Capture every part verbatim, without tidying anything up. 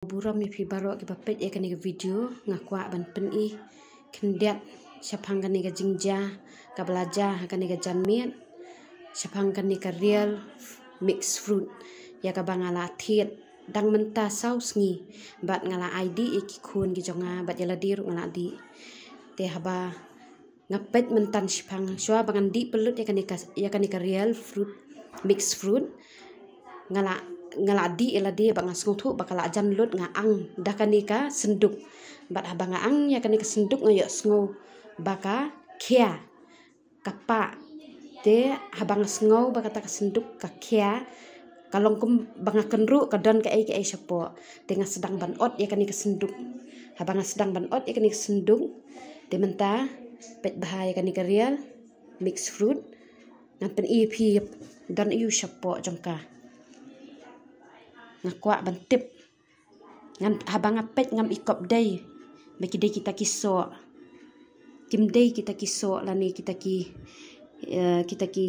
Burom ïa phi baroh kiba peit ïa kane ka video. Nga kwah ban pyni khyndiat shaphang kane ka jingjia kaba la jia ha kane ka janmiet, shaphang kane ka real mixed fruit ïa kaba nga la thied dang mynta saw sngi, bad nga la ai dih ïa ki khun ki jong nga bad ïa lade ruh nga la dih. Te haba nga peit mynta shaphang, shuwa ba ngan dih pynlut ïa kane ka, ïa kane ka real fruit, mixed fruit, nga la, nga la dih ïa lade bad nga sngewthuh ba ka la jan lut, nga ang da kane ka synduk. Bad haba nga ang ïa kane ka synduk nga ïohsngew ba ka khia, ka pah. Te haba nga sngew ba kata ka synduk ka khia, ka long kum ba nga kynruh ka don kaei kaei shapoh. Te nga sdang ban ot ïa kane ka synduk. Haba nga sdang ban ot ïa kane ka synduk, te mynta peit bha ïa kane ka real mixed fruit. Ngan pyni ïa phi don aiu shapoh jong ka. Nga kwah ban tip. Ngan, haba nga peit ngam i kop dei ba ki dei kita ki soh. Kim dei kita ki soh lane kita ki, eh, kita ki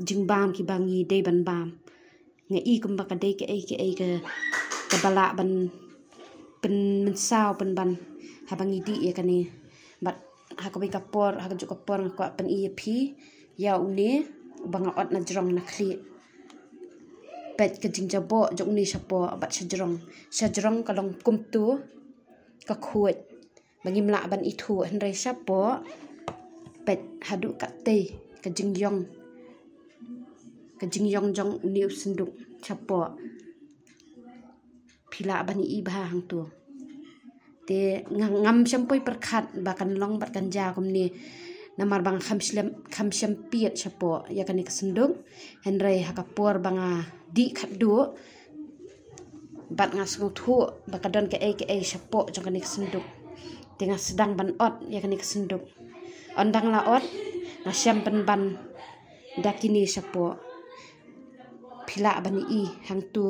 jingbam kiba ngi dei ban bam. Nga i kumba ka dei kaei kaei ka, kaba lah ban pynmynsaw pynban haba ngi dih ïa kane. Bad ha kawei ka por, ha kajuh ka por nga kwah pyni ïa phi ïa une ba nga ot na jrong na khlieh. Peit ka jingjaboh jong une shapoh bad shajrong. Shajrong ka long kumtu, ka khuid ba ngim lah ban ithuh, hynrei shapoh peit haduh katei ka jingïong, ka jingïong jong une u synduk shapoh. Phi lah ban i bha hangtu. Te nga, ngam shym poi pyrkhat ba kan long bad kan jia kumne. Namar ba nga kham shym, kham shym peit shapoh ïa kane ka synduk. Hynrei ha ka por ba nga dih khatduh bad nga sngewthuh ba ka don kaei kaei shapoh jong kane ka synduk. Te nga sdang ban ot ïa kane ka synduk. Ynda nga la ot, nga shem pynban da kine shapoh. Phi lah ban i hangtu.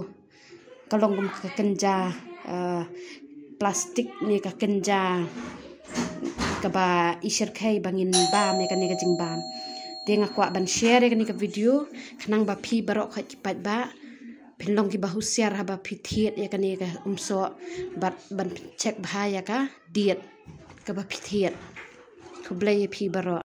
Ka long kum ka kynja, eh, plastik ne ka kynja kaba i shyrkhei ba ngin bam ïa kane ka jingbam. Te nga kwah ban share ïa kane ka video khnang ba phi baroh khoit ki paidbah phin long kiba husiar haba phi thied ïa kane ka umsoh bad ban check bha ïa ka date kaba phi thied. Khublei ïa phi baroh.